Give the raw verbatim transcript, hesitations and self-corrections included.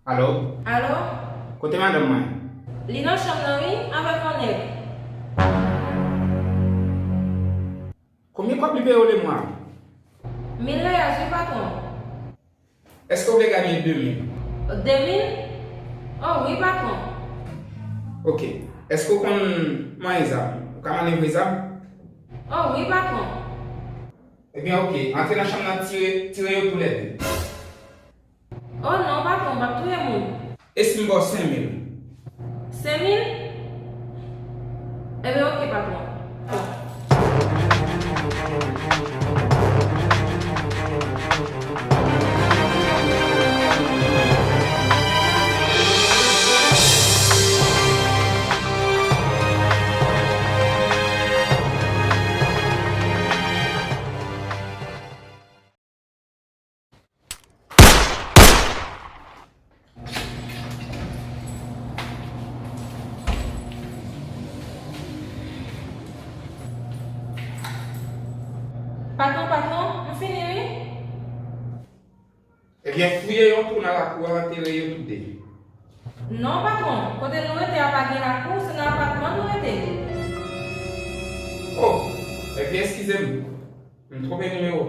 Alo? Alo? Kote madanm mwen? Li nan chanm nan wi, avèk yon nèg. Konbyen kòb li peye w lemwa? Mil reyal wi, patwon. Èske w vle gade de mil? De mil? Oh wi, patwon. Ok. Èske w konn manyen zam? Ou ka manevre zam? Oh wi, patwon. Ebyen, ok. Antre nan chanm nan, tire, tire yo toulède. Oh non, patwon, m p ap touye moun. E si m ba w senk mil? Senk mil? Ebyen, ok, patwon. Patwon, patwon, m fini wi. Ebyen, fouye yon twou nan lakou a, antere yo toude. Non, patwon, kote nou rete a pa gen lakou, se nan apatman nou rete. Oh, ebyen, eskize m. M twonpe nimewo.